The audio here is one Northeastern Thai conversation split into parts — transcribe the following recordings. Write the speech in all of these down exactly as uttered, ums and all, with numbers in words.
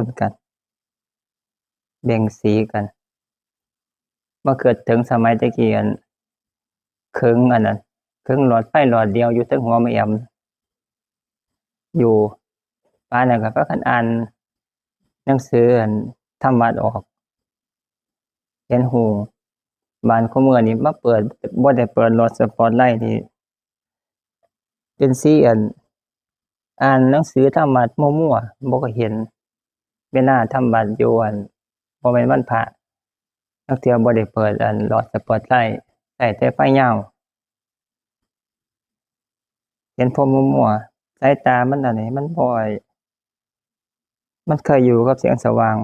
นกัน แบ่งสีกัน มาเกิดถึงสมัยตะกี้อัน เคิงอันนั้น เคิงหลอดไฟหลอดเดียวอยู่เทิงหัวแม่แอม อยู่ ปานนั้นก็พากันอ่านหนังสืออันธรรมะออก เห็นหู บานคู่มื้อนี้มาเปิด บ่ได้เปิดหลอดสปอตไลท์นี่ เป็นสีอัน อ่านหนังสือธรรมะมั่วๆ บ่ก็เห็น เวลาทำบัตรอยู่อัน บ่แม่นวันพระ นักเที่ยวบ่ได้เปิดอันหลอดสปอตไลท์ ใช้แต่ไฟยาว เห็นพวกมั่วๆ สายตามันอันนี้ มันบ่ มันเคยอยู่กับแสงสว่าง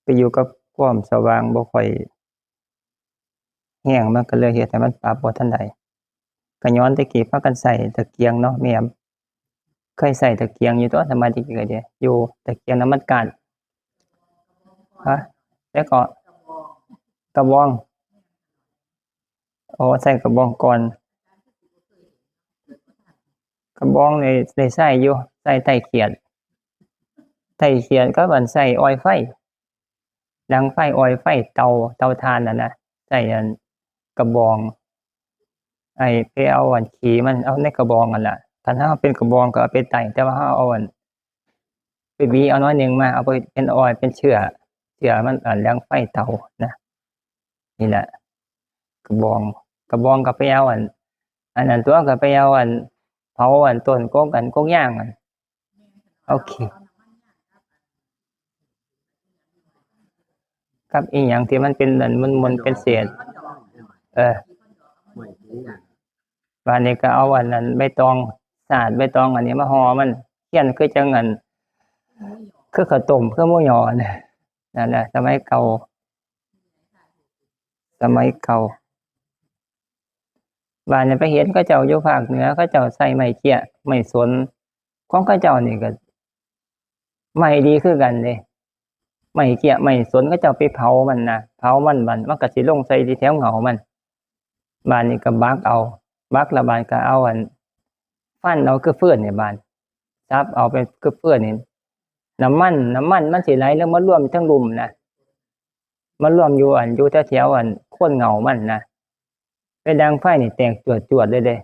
ไปอยู่กับความสว่างบ่ค่อยแฮง มันก็เลยเฮ็ดให้มันปรับบ่ทันได้ ก็ย้อนแต่กี้พากันใช้ตะเกียงเนาะ แม่แอม เคยใช้ตะเกียงอยู่ตั๊ว สมัยตะกี้ก็ดี อยู่ตะเกียงน้ำมันก๊าซ ฮะ แล้วก็กระบอง อ๋อ ใช้กระบองก่อน กระบองนี่ได้ใช้อยู่ ใช้ไต้เขียด ไต้เขียดกับอันใช้ออยล์ไฟ ดังไฟออยล์ไฟ เตา เตาถ่านน่ะนะ ใช้อันกระบอง ไอ้ไปเอาอันขี้มัน เอาในกระบองนั่นล่ะ คันเฮาเป็นกระบองก็เอาไปไต้ แต่ว่าเฮาเอาอัน ไปบีเอาน้อยหนึ่งมา เอาไปเป็นออยล์ เป็นเชื้อ เชื้อมันอันดังไฟเตานะ นี่แหละ กระบอง กระบองก็ไปเอาอัน อันนั้นตั๊ว ก็ไปเอาอัน เผาอันต้นกก อันกกยางอัน โอเค กับอีหยังที่มันเป็นอันมนๆ เป็นเศษ เออ บาดนี้ก็เอาอันนั้นใบตอง สาดใบตองอันนี้มาห่อมัน เขียนคือจังอัน คือข้าวต้ม คือหมูหยอนะ นั่นแหละ สมัยเก่า สมัยเก่า บาดนี้ไปเห็นเขาเจ้าอยู่ภาคเหนือ เขาเจ้าใช้ไม้เกี้ย ไม้สน ของเขาเจ้านี่ก็ ไม้ดีคือกันเด้ ไม้เกี้ย ไม้สน เขาเจ้าไปเผามันนะ เผามัน มัน มันก็สิลงใส่ที่แถวเหงามัน บาดนี้ก็บักเอา บักแล้วบาดก็เอาอัน ฟันเอาคือฟืนนี่บาด สับเอาเป็นคือฟืนนี่ น้ำมัน น้ำมันมันสิไหลลงมารวมทั้งลุ่มนะ มารวมอยู่อัน อยู่แถวๆ อันโคนเหงามันนะ ไปดังไฟนี่แตกจวดๆ เลยเด้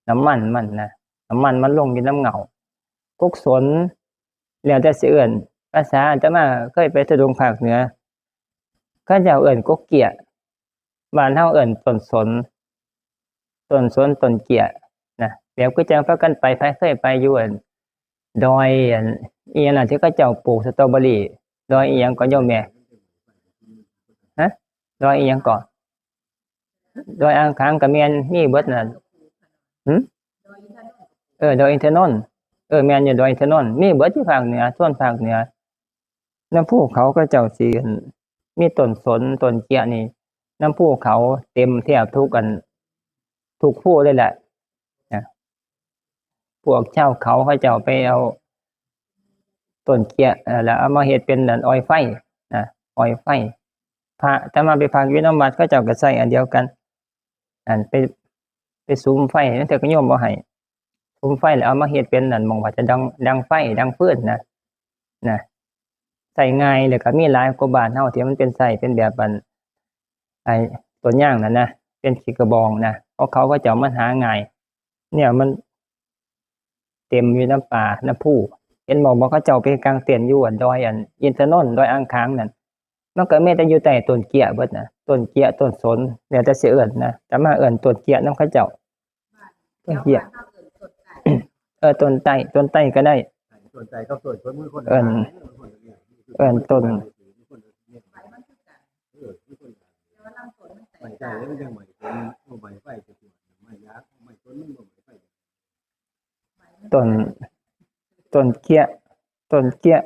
น้ำมันมันนะ น้ำมันมันลงอยู่นำเหงา กกสน แล้วแต่สิเอิ้น ภาษาอาตมาเคยไปธุดงค์ภาคเหนือ เขาเจ้าเอิ้นกกเกี้ย บ้านเฮาเอิ้นต้นสน ต้นสน ต้นเกี้ยนะ แบบคือจั่งพากันไป ไผเคยไปอยู่อัน ดอยอัน อีหยังล่ะ ที่เขาเจ้าปลูกสตรอเบอรี่ ดอยอีหยังก็โยมแม่ ฮะ ดอยอีหยังก็ ดอยอ่างขางก็แม่น มีเบิดนั่น หึ เออ ดอยอินทนนท์ เออ แม่นอยู่ ดอยอินทนนท์ มีเบิดอยู่ภาคเหนือ โซนภาคเหนือ นำภูเขาเขาเจ้าสิ มีต้นสน ต้นเกี้ยนี่ นำภูเขาเต็มแทบทุกอัน ทุกภูเลยแหละ นะ พวกชาวเขาเขาเจ้าไปเอาต้นเกี้ย เอ่อ แล้วเอามาเฮ็ดเป็นอันออยล์ไฟนะ ออยล์ไฟ พระอาตมาไปพักอยู่นำวัด เขาเจ้าก็ใช้อันเดียวกัน อันไป ไปสุมไฟ นั่นแต่ก็โยมบ่ให้ สุมไฟแล้วเอามาเฮ็ดเป็นอันหม่องว่าจะดัง ดังไฟ ดังฟืนนะ นะ ใช้ง่าย แล้วก็มีหลายกว่าบ้านเฮาที่มันเป็นใช้เป็นแบบอัน ไอ้ต้นยางนั่นนะ เป็นขี้กระบองนะ เพราะเขาก็จะเอามาหาง่าย เนี่ยมันเต็มอยู่นำป่านำภู เห็นบ่ บ่เขาเจ้าไปกางเต็นท์อยู่อันดอยอันอินทนนท์ ดอยอ่างขางนั่น มันก็มีแต่อยู่ใต้ต้นเกี้ยเบิดนะ ต้นเกี้ย ต้นสน แล้วแต่สิเอิ้นนะ อาตมาเอิ้นต้นเกี้ยนำเขาเจ้า ต้นเกี้ย เออ ต้นไต้ ต้นไต้ก็ได้ ต้นไต้กับต้นสนมันคนละ เอิ้น อย่าง เอิ้นต้น เออ มันคนละอย่าง ไม้ไต้มันจั่งไม้สน เอาไม้ไฟจะปวด ไม้ยาง ไม้สนมันบ่ไม้ไฟ ต้น ต้นเกี้ย ต้นเกี้ย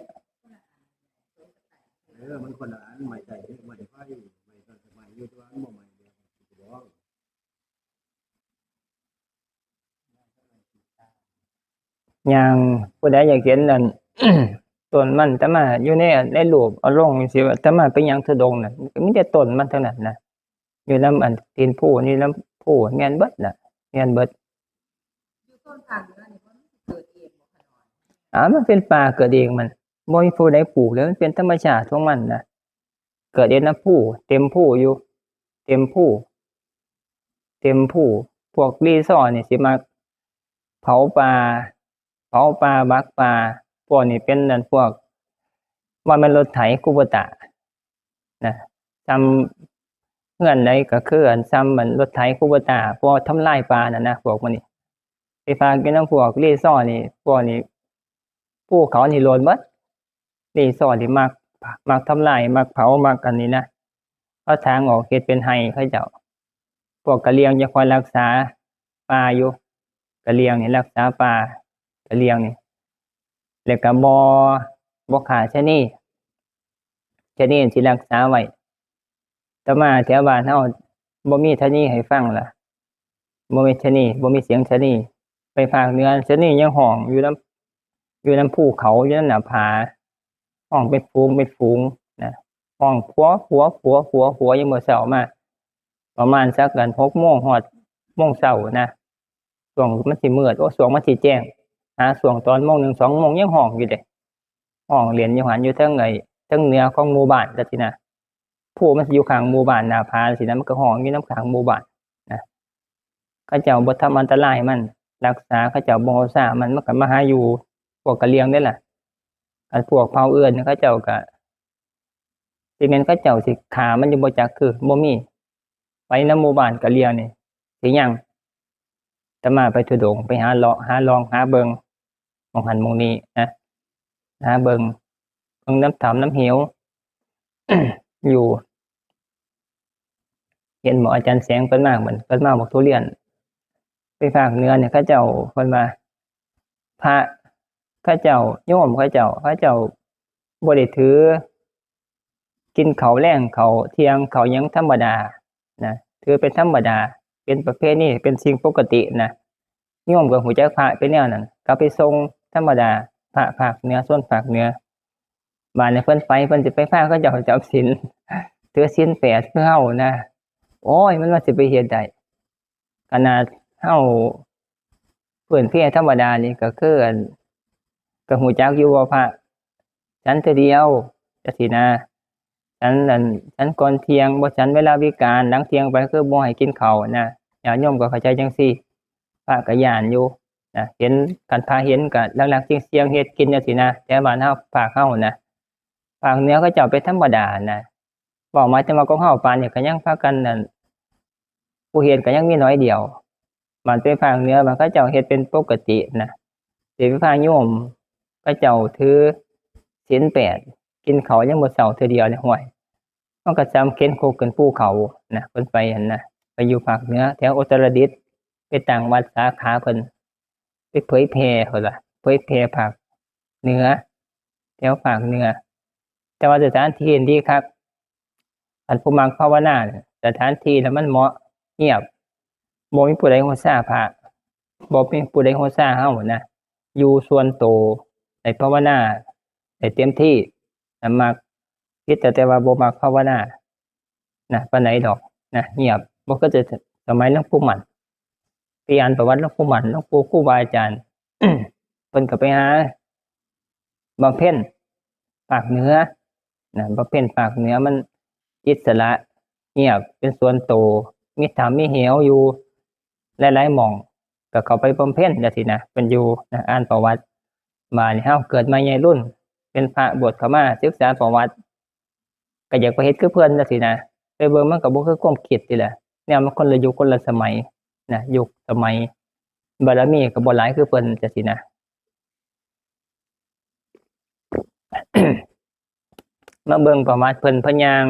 เออ มันคนละอัน ไม้ไต้ ไม้ไฟ ไม้ต้นไม้อยู่ แต่ว่ามันบ่ไม้เดียวกัน อย่างผู้ใดอยากเห็นนั่น ต้นมัน อาตมาอยู่ใน ในรูปเอาลงจังซี่ ว่าอาตมาไปย่างธุดงค์น่ะ มีแต่ต้นมันทั้งนั้นนะ อยู่นำอันตีนภู อยู่นำภู แม่นเบิดน่ะ แม่นเบิด อยู่ต้นทางเหนือนี่มันเกิดเองบ่คะน้อย อ่า มันเป็นป่าเกิดเองมัน บ่มีผู้ใดปลูกเลย มันเป็นธรรมชาติของมันนะ เกิดเองนำภู เต็มภูอยู่ เต็มภู เต็มภู พวกรีสอร์ทนี่สิมักเผาป่า เผาป่า บักป่า พวกนี้เป็นนั่นพวก ว่าแม่นรถไถคูโบต้านะ ซ่ำ เฮือนใดก็คืออันซ่ำมันรถไถคูโบต้า พวกทำลายป่านั่นนะ พวกมันนี่ ไปฝากอยู่นำพวกรีสอร์ทนี่ พวกนี้ ภูเขานี่โลนเบิด รีสอร์ทนี่มัก มักทำลาย มักเผา มักอันนี้นะ เอาถางออกเฮ็ดเป็นไฮ่เขาเจ้า พวกกะเหรี่ยงจะคอยรักษาป่าอยู่ กะเหรี่ยงนี่รักษาป่า กะเหรี่ยงนี่ แล้วก็บ่ บ่ฆ่าชะนี ชะนีสิรักษาไว้ แต่มาแถวบ้านเฮาบ่มีชะนีให้ฟังล่ะ บ่มีชะนี บ่มีเสียงชะนี ไปภาคเหนือชะนียังฮ้องอยู่นำ อยู่นำภูเขา อยู่นำหน้าผา ฮ้องเป็นฝูงเป็นฝูงนะ ฮ้องผัวผัวผัวผัวผัว ยามมื้อเช้ามา ประมาณสักกันหกโมงฮอดโมงเช้านะ ช่วงมันสิมืด โอ้ ช่วงมันสิแจ้ง หาช่วงตอนโมงหนึ่งสองโมงยังฮ้องอยู่เด้ ฮ้องเล่นอยู่หั่น อยู่เทิงไอ้ เทิงเหนือของหมู่บ้านจั่งซี้นะ ภูมันสิอยู่ข้างหมู่บ้านหน้าผาจั่งซี้นะ มันก็ฮ้องอยู่นำข้างหมู่บ้านนะ เขาเจ้าบ่ทำอันตรายมัน รักษา เขาเจ้าบ่เอาซ่ามัน มันก็มาหาอยู่ พวกกะเหรี่ยงเด้ล่ะ อันพวกเผ่าอื่นเขาเจ้าก็ สิแม่นเขาเจ้าสิฆ่ามันอยู่บ่จัก คือบ่มี ไปนำหมู่บ้านกะเหรี่ยงนี่สิยัง อาตมาไปธุดงค์ ไปหาเลาะหาลองหาเบิ่งหม่องหั่นหม่องนี้นะ หาเบิ่ง เบิ่งนำถ้ำนำเหว อยู่ เห็นบ่ อาจารย์แสงเพิ่นมา เหมือนเพิ่นมาบักทุเรียน ไปภาคเหนือนี่เขาเจ้า เพิ่นว่า พระเขาเจ้า โยมเขาเจ้า เขาเจ้าบ่ได้ถือ กินข้าวแลง ข้าวเที่ยง ข้าวหยังธรรมดานะ ถือเป็นธรรมดา เป็นประเพณี เป็นสิ่งปกตินะ โยมก็ฮู้จักพระเป็นแนวนั้น ก็ไปส่งธรรมดา พระภาคเหนือ ชนภาคเหนือ บาดนี้เพิ่นไป เพิ่นสิไปพาเขาเจ้าจำศีล ถือศีลแปดคือเฮานะ โอ้ย มันว่าสิไปเฮ็ดได้ ขนาดเฮาพื้นเพธรรมดานี่ก็คืออัน ก็ฮู้จักอยู่ว่าพระ ฉันเทื่อเดียวจั่งซี้นะ ฉันอัน ฉันก่อนเที่ยง บ่ฉันเวลาวิกาล หลังเที่ยงไปคือบ่ให้กินข้าวนะ ญาติโยมก็เข้าใจจั่งซี้ พระก็ย้านอยู่นะ เห็น คันพระเห็นก็ลักๆเสี่ยงๆเฮ็ดกินจั่งซี้นะ แต่บ้านเฮา ภาคเฮานะ ภาคเหนือเขาเจ้าเป็นธรรมดานะ เว้าหมายถึงว่าของเฮาปานนี้ก็ยังพากันนั่น ผู้เฮ็ดก็ยังมีน้อยเดียว มันไปภาคเหนือ มันเขาเจ้าเฮ็ดเป็นปกตินะ สิไปพาโยมเขาเจ้าถือศีลแปด กินข้าวยังมื้อเช้าเทื่อเดียวนี่ ห้วย มันก็ส่ำเข็นคกขึ้นภูเขานะ เพิ่นไปหั่นนะ ไปอยู่ภาคเหนือ แถวอุตรดิตถ์ ไปตั้งวัดสาขาเพิ่น ไปเผยแผ่ เพิ่นว่า เผยแผ่ภาคเหนือ แถวภาคเหนือ แต่ว่าสถานที่ดีคัก คันผู้มักภาวนาเนี่ย สถานที่น่ะมันเหมาะ เงียบ บ่มีผู้ใดฮู้ซ่าพระ บ่มีผู้ใดฮู้ซ่าเฮานะ อยู่ส่วนโต ได้ภาวนา ได้เต็มที่นะ มัก ผิดแต่ แต่ว่าบ่มักภาวนานะ ปานใดดอกนะ เงียบ บ่คือแต่สมัยหลวงปู่มั่น ไปอ่านประวัติหลวงปู่มั่น หลวงปู่ ครูบาอาจารย์ เพิ่นก็ไปหาบำเพ็ญภาคเหนือนะ บำเพ็ญภาคเหนือมันอิสระ เงียบ เป็นส่วนโต มีถ้ำมีเหวอยู่หลายๆหม่อง ก็เข้าไปบำเพ็ญจั่งซี้นะ เพิ่นอยู่นะ อ่านประวัติ บาดนี้เฮาเกิดมาใหญ่รุ่น เป็นพระบวชเข้ามาศึกษาประวัติ ก็อยากไปเฮ็ดคือเพิ่นจั่งซี้นะ ไปเบิ่งมันก็บ่คือความคิดนี่แหละ แนวมันคนละยุคคนละสมัยนะ ยุคสมัย บารมีก็บ่หลายคือเพิ่นจั่งซี้นะ มาเบิ่งประวัติเพิ่น เพิ่นย่าง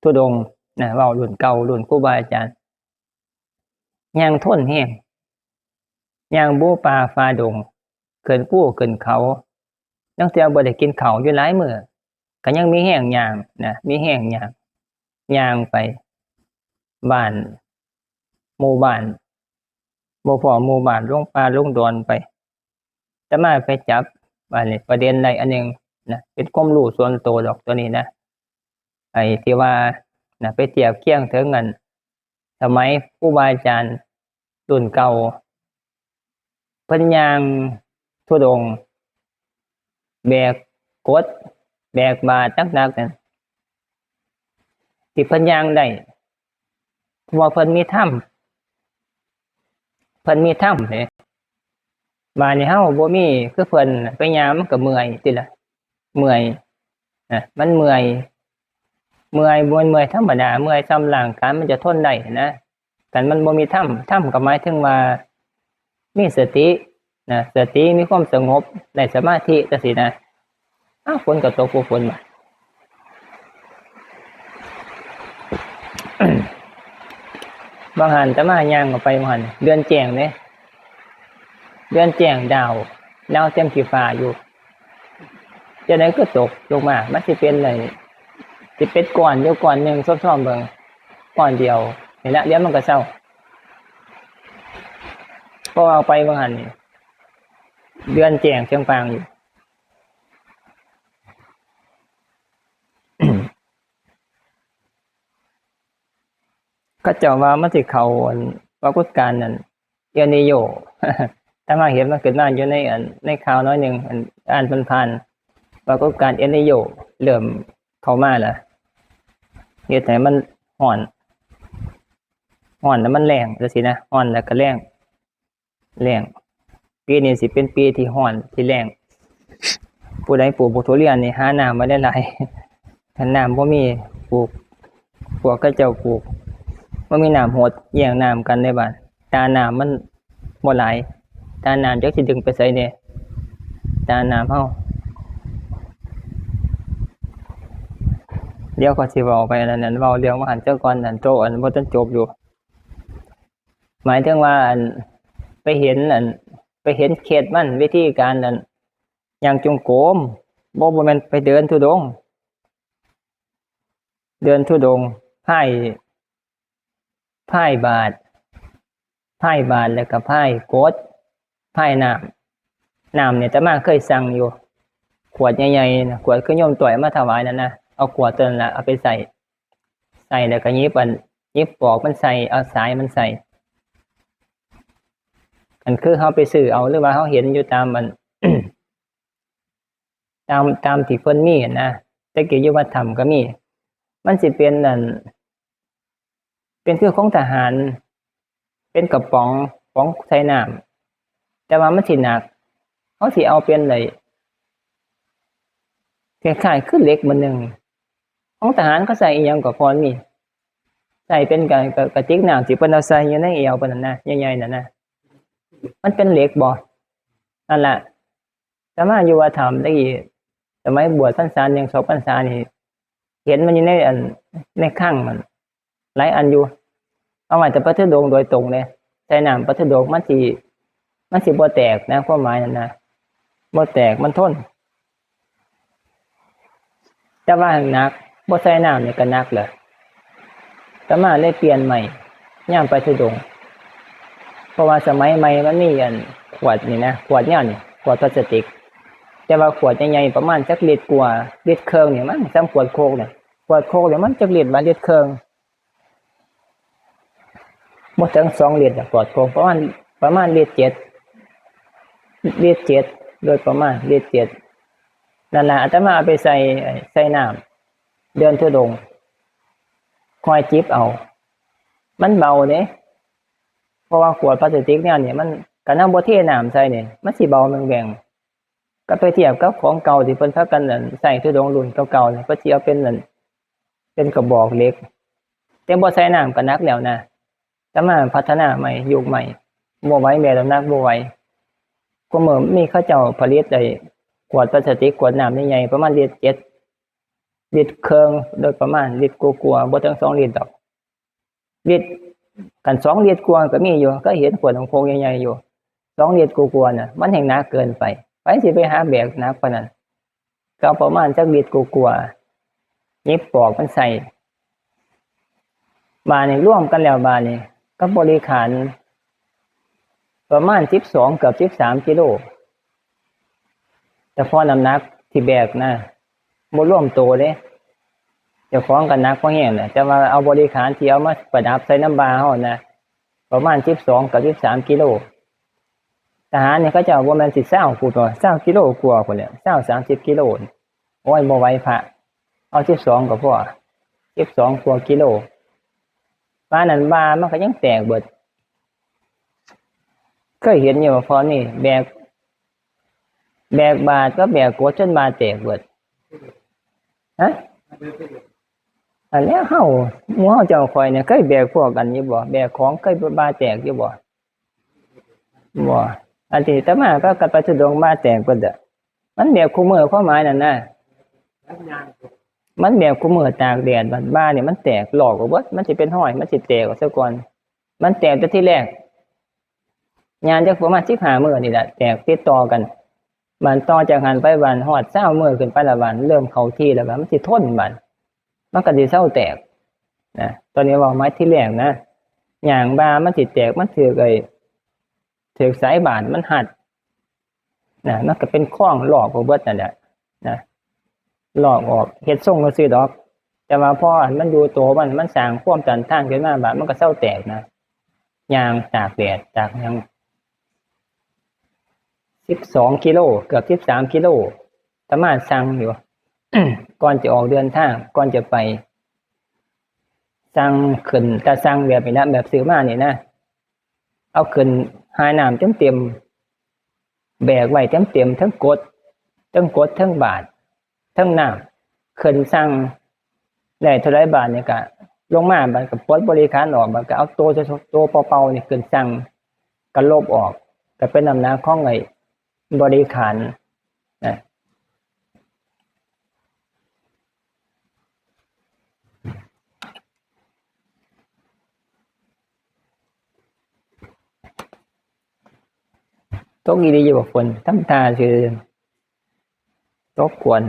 ธุดงค์นะ เว้ารุ่นเก่า รุ่นครูบาอาจารย์ ย่างทนแฮง ย่างบุป่าฝ่าดง ขึ้นภูขึ้นเขา ลางเทื่อบ่ได้กินข้าวอยู่หลายมื้อ ก็ยังมีแฮงย่างนะ มีแฮงย่าง ย่างไป บ้าน หมู่บ้าน บ่พ้อหมู่บ้าน ลงป่าลงดอนไป อาตมาไปจับ อันนี้ประเด็นใดอันหนึ่งนะ เป็นความรู้ส่วนตัวดอกตัวนี้นะ ไอ้ที่ว่านะ ไปเทียบเคียงถึงอัน สมัยครูบาอาจารย์รุ่นเก่า เพิ่นย่างธุดงค์ แบก กดแบกบาตรหนักๆนั่น ที่เพิ่นย่างได้ เพราะว่าเพิ่นมีธรรม เพิ่นมีธรรมเด้ บาดนี้เฮาบ่มีคือเพิ่น ไปย่างมันก็เมื่อยติล่ะ เมื่อย นะ มันเมื่อย เมื่อย บ่แม่นเมื่อยธรรมดา เมื่อยส่ำร่างกายมันจะทนได้นะ คันมันบ่มีธรรม ธรรมก็หมายถึงว่า มีสตินะ สติ มีความสงบ ได้สมาธิจั่งซี้นะ อ้าว ฝนก็ตก บ่ฝนบาด บางหันอาตมาย่างออกไป บางหันเดือนแจ้งเด้ เดือนแจ้ง ดาว ดาวเต็มขี้ฟ้าอยู่ จั่งใด๋ก็ตกลงมา มันสิเป็นไอ้ สิเป็นก้อนอยู่ก้อนหนึ่ง ซ่อมๆเบิ่ง ก้อนเดียว นี่ละ เดี๋ยวมันก็เซา เพราะว่าไปบางหันนี่ เดือนแจ้งเชียงปางอยู่ เขาเจ้าว่ามันสิเข้าอันปรากฏการณ์นั่น เอลนีโญ แต่มาเห็นมันขึ้นมาอยู่ในอัน ในข่าวน้อยหนึ่ง อัน อ่านผ่านๆ ปรากฏการณ์เอลนีโญเริ่มเข้ามาแล้ว เฮ็ดให้มันร้อน ร้อนแล้วมันแล้งจั่งซี้นะ ร้อนแล้วก็แล้ง แล้ง ปีนี้สิเป็นปีที่ร้อน ที่แล้ง ผู้ใดปลูกบักทุเรียนนี่หาน้ำไว้หลายๆ คันน้ำบ่มี ปลูก พวกเขาเจ้าปลูก บ่มีน้ำหด แย่งน้ำกันในบ้าน ตาน้ำมันบ่หลาย ตาน้ำจักสิดึงไปไสแหน่ ตาน้ำเฮา เดี๋ยวก็สิเว้าไปอันนั้น เว้าเรื่องว่าหันเจ้าก่อน อันโตอันบ่ทันจบอยู่ หมายถึงว่าอัน ไปเห็นอัน ไปเห็นเคล็ดมัน วิธีการอัน ย่างจงกรม บ่ บ่แม่นไปเดินธุดงค์ เดินธุดงค์ พาย พายบาตร พายบาตรแล้วก็พายกด พายน้ำ น้ำเนี่ยอาตมาเคยสั่งอยู่ ขวดใหญ่ๆนะ ขวดคือโยมต้อยมาถวายนั่นนะ เอาขวดตัวนั้นละ เอาไปใส่ ใส่แล้วก็หยิบอัน หยิบปอกมันใส่ เอาสายมันใส่ อันคือเฮาไปซื้อเอา หรือว่าเฮาเห็นอยู่ตามอัน ตาม ตามที่เพิ่นมีหั้นนะ แต่กี้อยู่วัดถ้ำก็มี มันสิเป็นอัน เป็นคือของทหาร เป็นกระป๋อง ป๋องใส่น้ำ แต่ว่ามันสิหนัก เฮาสิเอาเป็นไอ้ คล้ายๆคือเหล็กมื้อหนึ่ง ของทหารเขาใส่อีหยังก็พอมี ใส่เป็นกะ กะ กะติกน้ำที่เพิ่นเอาใส่อยู่ในเอวเพิ่นนั่นนะ ใหญ่ๆนั่นนะ มันเป็นเหล็กบ่ นั่นล่ะ อาตมาอยู่วัดถ้ำตะกี้ สมัยบวชพรรษาหนึ่ง สองพรรษานี่ เห็นมันอยู่ในอัน ในคลังมัน หลายอันอยู่ เอาไว้แต่พระธุดงค์โดยตรงเลย ใส่น้ำพระธุดงค์มันสิ มันสิบ่แตกนะ ความหมายนั่นนะ บ่แตก มันทน แต่ว่าหากหนัก บ่ใส่น้ำนี่ก็หนักเลย อาตมาเลยเปลี่ยนใหม่ ยามไปธุดงค์ เพราะว่าสมัยใหม่มันมีอันขวดนี่นะ ขวดยาวนี่ ขวดพลาสติก แต่ว่าขวดใหญ่ๆ ประมาณจักลิตรกว่า ลิตรครึ่งนี่มั้ง ส่ำขวดโค้กนี่ ขวดโค้กนี่มันจักลิตรวะ ลิตรครึ่ง บ่ถึงสองลิตรอะ ขวดโค้ก ประมาณ ประมาณลิตรเจ็ด ลิตรเจ็ด โดยประมาณ ลิตรเจ็ด นั่นล่ะ อาตมาเอาไปใส่ ใส่น้ำ เดินธุดงค์ คอยจิบเอา มันเบาเด้ เพราะว่าขวดพลาสติกแนวนี้มัน คันเฮาบ่เทน้ำใส่นี่ มันสิเบาแหว่งๆ ก็ไปเทียบกับของเก่าที่เพิ่นพากันนั่น ใส่ธุดงค์รุ่นเก่าๆนี่ เพิ่นสิเอาเป็นนั่น เป็นกระบอกเหล็ก แต่บ่ใส่น้ำก็หนักแล้วนะ แต่มาพัฒนาใหม่ ยุคใหม่ บ่ไหว แบกน้ำหนักบ่ไหว คุมื้อมีเขาเจ้าผลิตไอ้ขวดพลาสติก ขวดน้ำใหญ่ๆ ประมาณลิตรเจ็ด ลิตรครึ่ง โดยประมาณ ลิตรกว่าๆ บ่ถึงสองลิตรดอก ลิตร คันสองลิตรกว่าก็มีอยู่ ก็เห็นขวดของโค้กใหญ่ๆอยู่ สองลิตรกว่าๆน่ะ มันแฮ่งหนักเกินไป ไผสิไปหาแบกหนักปานนั้น ก็ประมาณจักลิตรกว่าๆ หยิบปอกมันใส่ บาดนี้รวมกันแล้ว บาดนี้กับบริขาร ประมาณสิบสอง เกือบสิบสามกิโล แต่พอน้ำหนักที่แบกนะ บ่รวมโตเด้ เจ้าของก็หนักพอแฮงแหละ แต่ว่าเอาบริขารที่เอามาประดับใส่นำบ่าเฮานะ ประมาณสิบสอง กับสิบสามกิโล ทหารนี่เขาเจ้าบ่แม่นสิซาวพุ้นว่า ซาวกิโลกว่าพุ้นแหละ ซาว สามสิบกิโล โอ้ย บ่ไหวพระ เอาสิบสองก็พอ สิบสองกว่ากิโล ปานนั้นว่ามันก็ยังแตกเบิด เคยเห็นอยู่ว่าพอนี่แบก แบกบาตรก็แบกกรวดจนบาตรแตกเบิด ฮะ อันนี้เฮา หมู่เฮาเจ้าข่อยเนี่ย เคยแบกพวกกันอยู่บ่ แบกของเคยบาตรแตกอยู่บ่ บ่ อันที่อาตมาก็กลับไปธุดงค์บาตรแตกเบิดอะ มันแบกคู่มื้อความหมายนั่นนะ มันแบกคู่มื้อตากแดด บาดบ่าเนี่ยมันแตกลอกออกเบิด มันสิเป็นรอย มันสิแตกออกซะก่อน มันแตกแต่ทีแรก ย่างจักประมาณสิบห้ามื้อนี่แหละ แตกติดต่อกัน บาดต่อจากหั้นไป บาดฮอดซาวมื้อขึ้นไปละ บาดเริ่มเข้าที่แล้ว บาดมันสิทน บาดมันก็สิเซาแตกนะ ตอนนี้เว้าหมายทีแรกนะ ย่างบ่ามันสิแตก มันถืกไอ้ ถืกสายบาดมันหัด นะ มันก็เป็นคองลอกออกเบิดนั่นแหละนะ ลอกออก เฮ็ดทรงซื่อๆดอก แต่ว่าพออันมันอยู่โตมัน มันสร้างความต้านทานขึ้นมา บาดมันก็เซาแตกนะ ย่างตากแดดตากหยัง สิบสองกิโล เกือบสิบสามกิโล อาตมาสั่งอยู่ ก่อนจะออกเดินทาง ก่อนจะไป สั่งขึ้น แต่สั่งแบบนี้นะ แบบซื้อมานี่นะ เอาขึ้นหาน้ำเต็มๆ แบกไว้เต็มๆ ทั้งกรวด ทั้งกรวด ทั้งบาตร ทั้งน้ำ ขึ้นสั่งได้เท่าใดบาตรนี่ก็ลงมา บาดก็ปลดบริขารออก บาดก็เอาโต โตเปล่าๆนี่ขึ้นสั่ง ก็ลบออก ก็เป็นน้ำหนักของไอ้บริขารนะ ตกอีหลีอยู่บ่ฝน ทำท่าซื่อ ตกกวน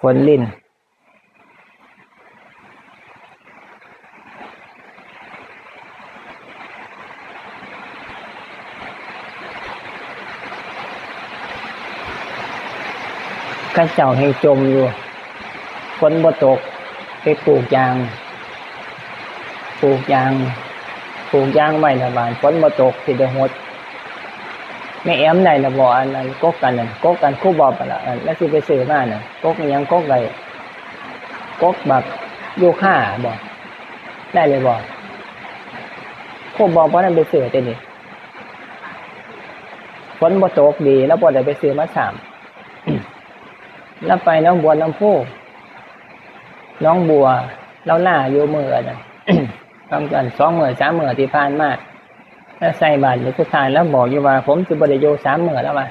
ฝนริน เขาเจ้าแฮ่งจ่มอยู่ ฝนบ่ตก ไปปลูกยาง ปลูกยาง ปลูกยางไว้ละบาด ฝนบ่ตก สิได้หด แม่แอมได้ละบ่ อัน อันกกอันนั้น กกอันครูบอบหั่นล่ะ อัน แล้วสิไปซื้อมาน่ะ กกอิหยัง กกไอ้ กกบักยูคาบ่ ได้เลยบ่ ครูบอบบ่ได้ไปซื้อเด้นี่ ฝนบ่ตกดี แล้วบ่ได้ไปซื้อมาซ้ำ แล้วไปหนองบัวลำพู หนองบัว แล้วลาอยู่มื้ออันนั้น ประมาณสองมื้อสามมื้อที่ผ่านมา แล้วใส่บาตรมื้อสุดท้าย แล้วบอกอยู่ว่า ผมสิบ่ได้อยู่สามมื้อ แล้วว่า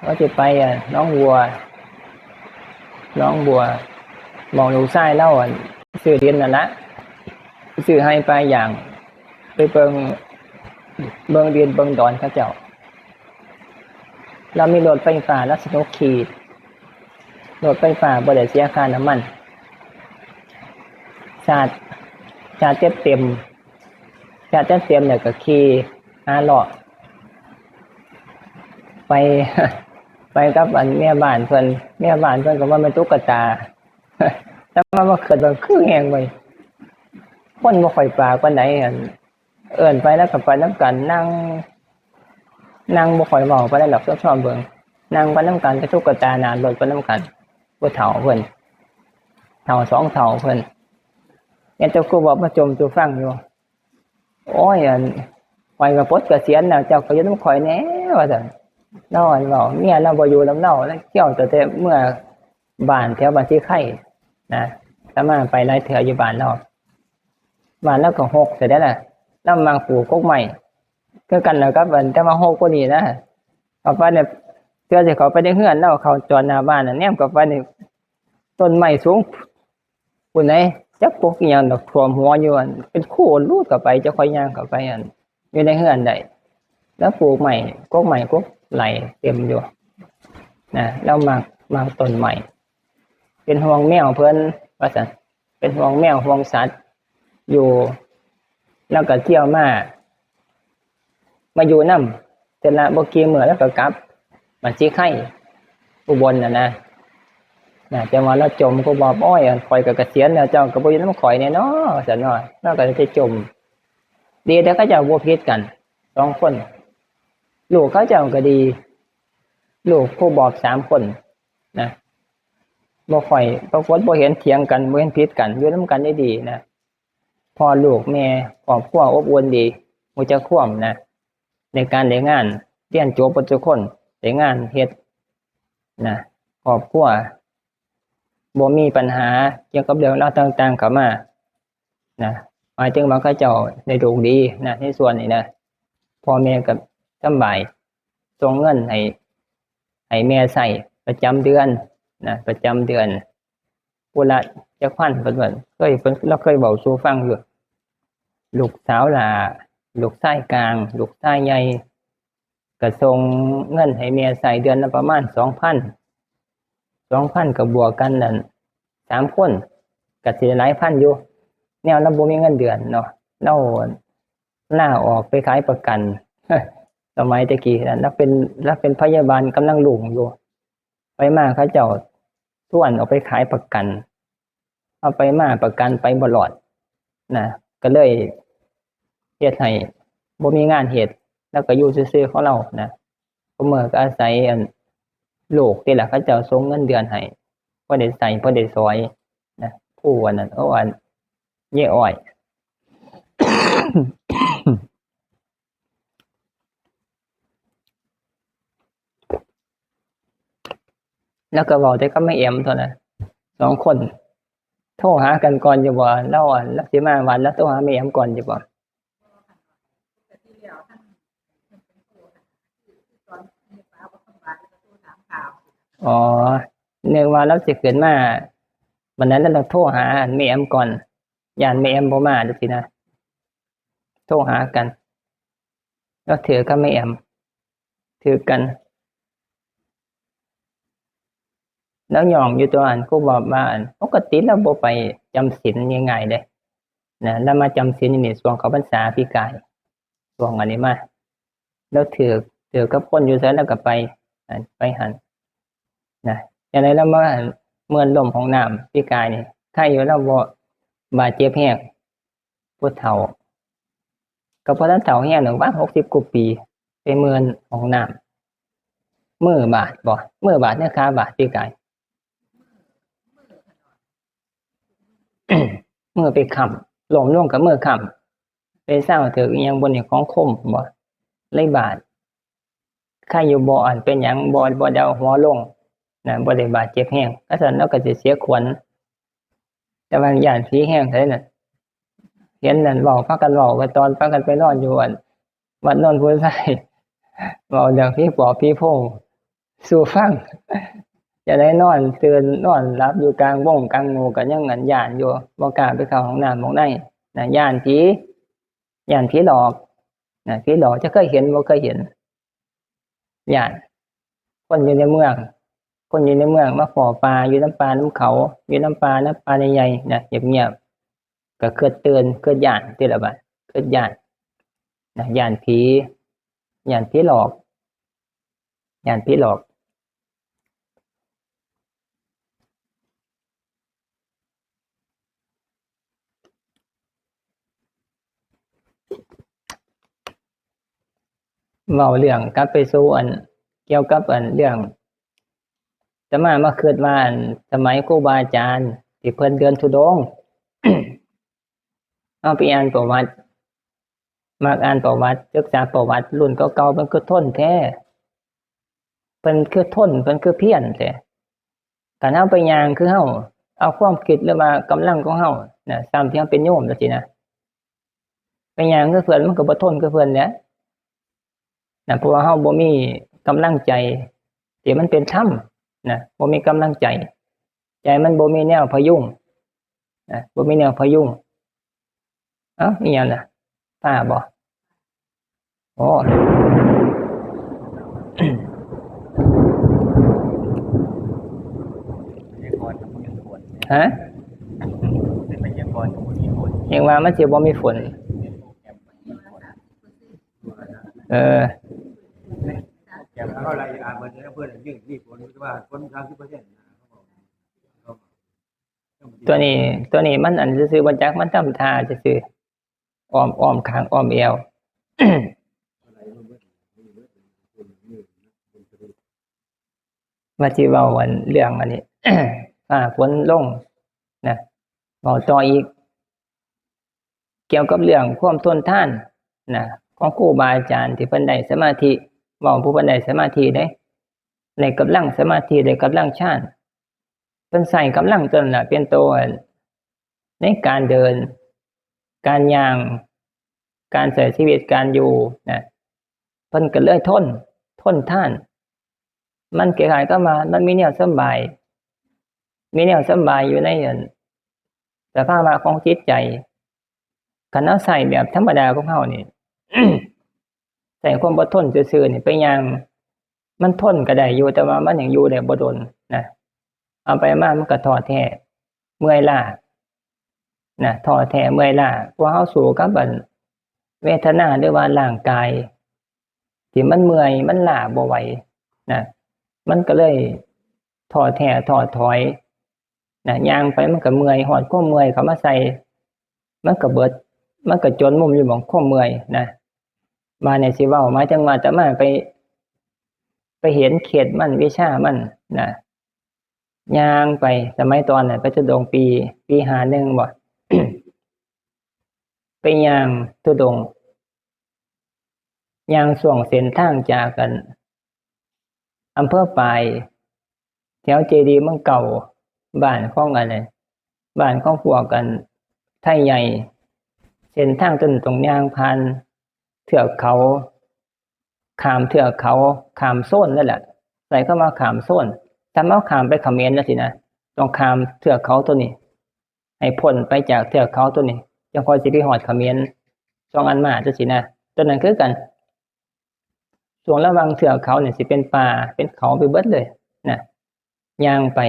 ว่าสิไป อ่ะ หนองบัว หนองบัว บอกลูกชายลาว อ่ะ ซื้อดินนั่นละ ซื้อไฮ่ปลายยาง ไปเบิ่ง เบิ่งดินเบิ่งดอนเขาเจ้า ลาวมีรถไฟฟ้า ลาวสนุกขี่ รถไฟฟ้าบ่ได้เสียค่าน้ำมัน ชาร์จ ชาร์จเต็มเต็ม ชาร์จเต็มเต็มแล้วก็ขี่หาเลาะ ไป ไปกับอันแม่บ้านเพิ่น แม่บ้านเพิ่นก็ว่าแม่นตุ๊กตา แต่ว่ามาคิดว่าคือแฮงเว้ย คนบ่ค่อยปากปานใด อัน เอิ้นไปแล้วก็ไปนำกัน นั่ง นั่งบ่ค่อยเว้าปานใดดอก ชอบๆเบิ่ง นั่งไปนำกันกับตุ๊กตาหน้ารถไปนำกัน ผู้เฒ่าเพิ่น เฒ่าสองเฒ่าเพิ่น เนี่ยเจ้าครูบอกมาจ่มสู่ฟังอยู่ โอ้ย อัน ข้อยก็ปลดเกษียณแล้ว เจ้าก็อยู่นำข้อยแหน่ ว่าซั่น ลาวอันเว้า เมียลาวบ่อยู่นำลาว ลาวเที่ยวตั้งแต่เมือบ้านแถวบ้านสีไข่นะ อาตมาไปหลายเทื่ออยู่บ้านลาว บ้านลาวก็ฮกซะเด้อล่ะ ลาวมักปลูกกกไม้ คือกันล่ะกับอัน แต่ว่าฮกกว่านี้นะ เข้าไปเนี่ย เทื่อสิเข้าไปในเฮือนลาว เข้าจอดหน้าบ้านน่ะ แนมเข้าไปนี่ ต้นไม้สูง พู้นได๋ จักกกอิหยังดอก ท่วมหัวอยู่ อัน เป็นคูรูดเข้าไป จั่งค่อยย่างเข้าไป อัน อยู่ในเฮือนได้ ลาวปลูกไม้ กกไม้ กกไล่เต็มอยู่ นะ ลาวมัก มักต้นไม้ เป็นห่วงแมวเพิ่น ว่าซั่น เป็นห่วงแมว ห่วงสัตว์ อยู่ ลาวก็เที่ยวมา มาอยู่นำ แต่ละบ่กี่มื้อลาวก็กลับ บ้านสีไข่ อุบลน่ะนะ นะ แต่ว่าลาวจ่ม ครูบอบ โอ้ย ข้อยก็เกษียณแล้ว เจ้าก็บ่อยู่นำข้อยแน่น้อ ว่าซั่นเนาะ ลาวก็สิจ่ม ดีแต่เขาเจ้าบ่ผิดกัน สองคน ลูกเขาเจ้าก็ดี ลูกครูบอบสามคนนะ บ่ค่อย ปรากฏบ่เห็นเถียงกัน บ่เห็นผิดกัน อยู่นำกันได้ดีนะ พ่อลูกแม่ ครอบครัวอบอุ่นดี รู้จักความนะ ในการได้งาน เรียนจบเบิดทุกคน ได้งานเฮ็ดนะ ครอบครัวบ่มีปัญหาเกี่ยวกับเรื่องราวต่างๆเข้ามานะ หมายถึงว่าเขาเจ้าได้ลูกดีนะ ในส่วนนี้นะ พ่อแม่ก็สำบาย ส่งเงินให้ ให้แม่ใช้ประจำเดือนนะ ประจำเดือน ผู้ละจักพัน เพิ่นว่า เคย เพิ่น ลาวเคยเว้าสู่ฟังอยู่ ลูกสาวหล้า ลูกชายกลาง ลูกชายใหญ่ ก็ส่งเงินให้แม่ใช้เดือนละประมาณสองพัน สองพัน ก็บวกกันนั่น สามคน ก็สิได้หลายพันอยู่ แนวลาวบ่มีเงินเดือนเนาะ ลาวลาออกไปขายประกัน สมัยแต่กี้นั่น ลาวเป็น ลาวเป็นพยาบาลกำลังรุ่งอยู่ ไปมาเขาเจ้าชวนออกไปขายประกัน เอาไปมาประกันไปบ่รอดนะ ก็เลยเฮ็ดให้บ่มีงานเฮ็ด ลาวก็อยู่ซื่อๆของลาวนะ ซุมื้อก็อาศัยอันลูกนี่แหละ เขาเจ้าส่งเงินเดือนให้ พอได้ใช้ พอได้สอยนะ ผู้อันนั้น โอ้ อัน เย้อ้อย ลาวก็เว้าแต่กับแม่แอมเท่านั้น สองคน โทรหากันก่อนอยู่บ่ ลาวอัน ลาวสิมาวัด ลาวโทรหาแม่แอมก่อนอยู่บ่ อ๋อ นึกว่าลาวสิขึ้นมา บัดนั้นลาวต้องโทรหาแม่แอมก่อน ย้านแม่แอมบ่มาจังซี้นะ โทรหากัน ลาวถือกับแม่แอม ถือกัน ลาวย่องอยู่ตัวอัน ครูบอบว่าอัน ปกติลาวบ่ไปจำศีลง่ายๆเด้นะ ลาวมาจำศีลนี่ช่วงเข้าพรรษาปีกาย ช่วงอันนี้มา ลาวถือ ถือกับคนอยู่ไสลาวก็ไป อัน ไปหั่นนะ จั่งใดลาวมาอัน เมินล้มห้องน้ำปีกายนี่ ไคอยู่ลาวบ่บาดเจ็บแฮง ผู้เฒ่า ก็บ่ทันเฒ่าแฮงดอก ว่าหกสิบกว่าปี ไปเมินห้องน้ำ มือบาดบ่ มือบาดหรือขาบาดปีกาย มือไปค้ำ ล้มลงกับมือค้ำ ไปซาวถืกอิหยังบ่นี่ ของคมบ่ เลยบาด ไคอยู่บ่ อันเป็นหยังบ่ บ่ได้เอาหัวลงนะ บ่ได้บาดเจ็บแฮง คันซั้นลาวก็สิเสียขวัญ แต่ว่าย้านผีแฮงไสน่ะ เห็นนั่นเว้า พากันเว้ากันตอนพากันไปนอนอยู่อัน วัดโนนโพธิ์ไทร เว้าเรื่องผีปอบผีโพงสู่ฟัง จั่งใดนอนตื่นนอนหลับอยู่กลางวงกลางหมู่ก็ยังอันย้านอยู่ บ่กล้าไปเข้าห้องน้ำห้องในนะ ย้านผี ย้านผีหลอกนะ ผีหลอก จะเคยเห็นบ่เคยเห็น ย้าน คนอยู่ในเมือง คนอยู่ในเมืองมาพ้อป่า อยู่นำป่านำเขา อยู่นำป่านำป่าใหญ่ๆนะ เงียบๆ ก็คิดตื่น คิดย้านติล่ะบาด คิดย้านนะ ย้านผี ย้านผีหลอก ย้านผีหลอก เว้าเรื่องกลับไปสู่อัน เกี่ยวกับอันเรื่อง อาตมามาคิดว่าอันสมัยครูบาอาจารย์ที่เพิ่นเดินธุดงค์ เฮาไปอ่านประวัติ มักอ่านประวัติ ศึกษาประวัติรุ่นเก่าๆ เพิ่นคือทนแท้ เพิ่นคือทน เพิ่นคือเพียรแท้ คันเฮาไปย่างคือเฮา เอาความคิดหรือว่ากำลังของเฮานะ ส่ำที่เฮาเป็นโยมจั่งซี้นะ ไปย่างคือเพิ่น มันก็บ่ทนคือเพิ่นแหละนะ เพราะว่าเฮาบ่มีกำลังใจที่มันเป็นธรรมนะ บ่มีกำลังใจ ใจมันบ่มีแนวพยุงนะ บ่มีแนวพยุง เอ้า อีหยังล่ะ ฟ้าบ่ โอ้ ฮะ ยังว่ามันสิบ่มีฝน เออ เท่าไหร่อ่ะ เพิ่น เพิ่นยื่นมีฝน ว่าฝนสามสิบเปอร์เซ็นต์นะ เขาบอก ตัวนี้ ตัวนี้มันอันซื่อๆ บ่จัก มันทำท่าซื่อๆ อ้อม อ้อมข้าง อ้อมแอว ว่าสิเว้าอันเรื่องอันนี้ ฟ้าฝนลงนะ เว้าต่ออีก เกี่ยวกับเรื่องความทนทานนะ ของครูบาอาจารย์ที่เพิ่นได้สมาธิ เว้าผู้เพิ่นได้สมาธิเด้ ได้กำลังสมาธิ ได้กำลังฌาน เพิ่นใช้กำลังตัวนั้นล่ะเป็นตัวในการเดิน การย่าง การใช้ชีวิต การอยู่นะ เพิ่นก็เลยทน ทนทาน มันคล้ายๆกับว่ามันมีแนวสำบาย มีแนวสำบายอยู่ในอันสภาวะของจิตใจ คันเอาใช้แบบธรรมดาของเฮานี่ ใช้ความอดทนซื่อๆนี่ไปย่าง มันทนก็ได้อยู่ แต่ว่ามันยังอยู่ได้บ่ดนนะ เอาไปมามันก็ท้อแท้ เมื่อยล้านะ ท้อแท้เมื่อยล้า เพราะเฮาสู้กับอันเวทนาหรือว่าร่างกาย ที่มันเมื่อย มันล้าบ่ไหวนะ มันก็เลยท้อแท้ท้อถอยนะ ย่างไปมันก็เมื่อย ฮอดความเมื่อยเข้ามาใส่ มันก็เบิด มันก็จนมุมอยู่หม่องความเมื่อยนะ มาเนี่ยสิเว้า หมายถึงว่าอาตมาไป ไปเห็นเคล็ดมัน วิชามันนะ ย่างไป สมัยตอนนั้นไปธุดงค์ปี ปีห้าหนึ่งบ่ ไปย่างธุดงค์ ย่างช่วงเส้นทางจากกัน อำเภอปาย แถวเจดีย์เมืองเก่า บ้านของอันนั้น บ้านของพวกกัน ไทยใหญ่ เส้นทางต้นต้องย่างผ่านเทือกเขา ข้ามเทือกเขา ข้ามโซนนั่นแหละ ใช้คำว่าข้ามโซน ถ้าเฮาข้ามไปเขมรจั่งซี้นะ ต้องข้ามเทือกเขาตัวนี้ ให้พ้นไปจากเทือกเขาตัวนี้ จั่งค่อยสิไปฮอดเขมร สองอันมาจั่งซี้นะ ตัวนั้นคือกัน ช่วงระหว่างเทือกเขาเนี่ยสิเป็นป่า เป็นเขาไปเบิดเลยนะ ย่างไป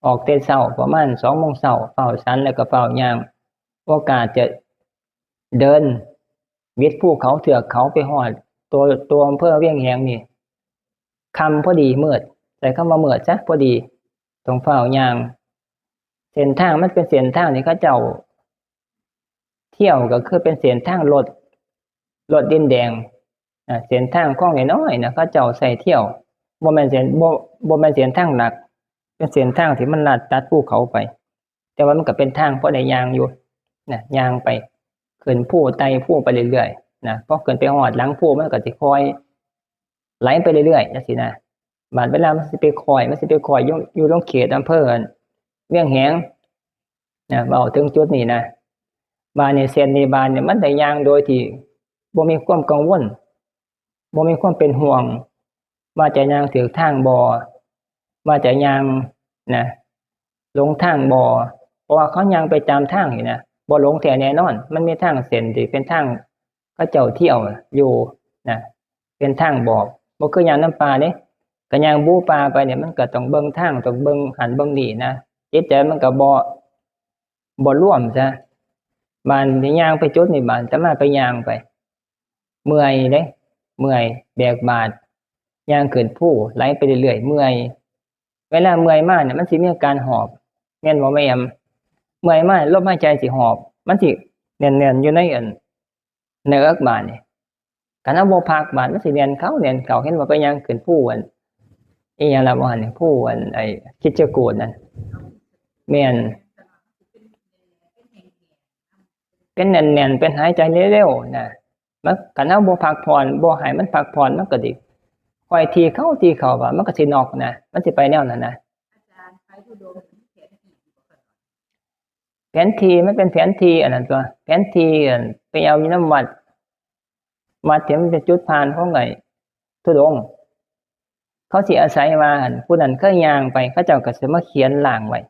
ออกแต่เช้าประมาณสองโมงเช้า ฟ้าวสันแล้วก็ฟ้าวย่าง โอกาสจะเดินวิดภูเขาเทือกเขาไปฮอดตัว ตัวอำเภอเวียงแหงนี่ ค่ำพอดี มืด ใช้คำว่ามืดซะ พอดี ต้องฟ้าวย่าง เส้นทางมันเป็นเส้นทางที่เขาเจ้าเที่ยว ก็คือเป็นเส้นทางรถ รถดินแดง อ่า เส้นทางคลองน้อยๆนะ เขาเจ้าใช้เที่ยว บ่แม่นเส้น บ่ บ่แม่นเส้นทางหลัก เป็นเส้นทางที่มันลัดตัดภูเขาไป แต่ว่ามันก็เป็นทางพอได้ย่างอยู่นะ ย่างไป ขึ้นภูไต่ภูไปเรื่อยๆนะ พอขึ้นไปฮอดหลังภูมันก็สิค่อยไหลไปเรื่อยๆจั่งซี้นะ บาดเวลามันสิไปค่อย มันสิไปค่อยอยู่ อยู่ลงเขตอำเภอเวียงแหงนะ เว้าถึงจุดนี้นะ บาดนี้เส้นนี้ บาดนี้มันได้ย่างโดยที่บ่มีความกังวล บ่มีความเป็นห่วง ว่าจะย่างถูกทางบ่ ว่าจะย่างนะ หลงทางบ่ เพราะว่าเขาย่างไปตามทางนี่นะ บ่หลงแท้แน่นอน มันมีทางเส้นที่เป็นทางเขาเจ้าเที่ยวอยู่นะ เป็นทางบอก บ่คือย่างนำป่าเด้ ก็ย่างบู่ป่าไปเนี่ย มันก็ต้องเบิ่งทาง ต้องเบิ่งหั้นเบิ่งนี่นะ จิตใจมันก็บ่ บ่รวมซะ บาดนี้ย่างไปจุดนี้ บาดอาตมาไปย่างไป เมื่อยเด้ เมื่อย แบกบาตร ย่างขึ้นภู ไหลไปเรื่อยๆ เมื่อย เวลาเมื่อยมาเนี่ย มันสิมีอาการหอบ แม่นบ่แม่แอม เมื่อยมา ลมหายใจสิหอบ มันสิแน่นๆ อยู่ในอัน ในเอิกบาดนี่ คันเฮาบ่พักบาดมันสิแน่นเข้า แน่นเข้า เห็นว่าไปย่างขึ้นภูอัน อีหยังล่ะ บ่หั้นนี่ ภูอัน ไอ้คิดจกูฏนั่น แม่น เป็นแน่นๆ เป็นหายใจเร็วๆ นะ มัน คันเฮาบ่พักผ่อน บ่ให้มันพักผ่อน มันก็สิค่อยถี่เข้า ถี่เข้า ว่ามันก็สิน็อกนะ มันสิไปแนวนั้นนะ อาจารย์ ไปธุดงค์ แผนที่ มันเป็นแผนที่อันนั้นตัว แผนที่อันไปเอาอยู่นำวัด วัดที่มันเป็นจุดผ่านของไอ้ธุดงค์ เขาสิอาศัยว่าหั่น ผู้นั้นเคยย่างไป เขาเจ้าก็สิมาเขียนล่างไว้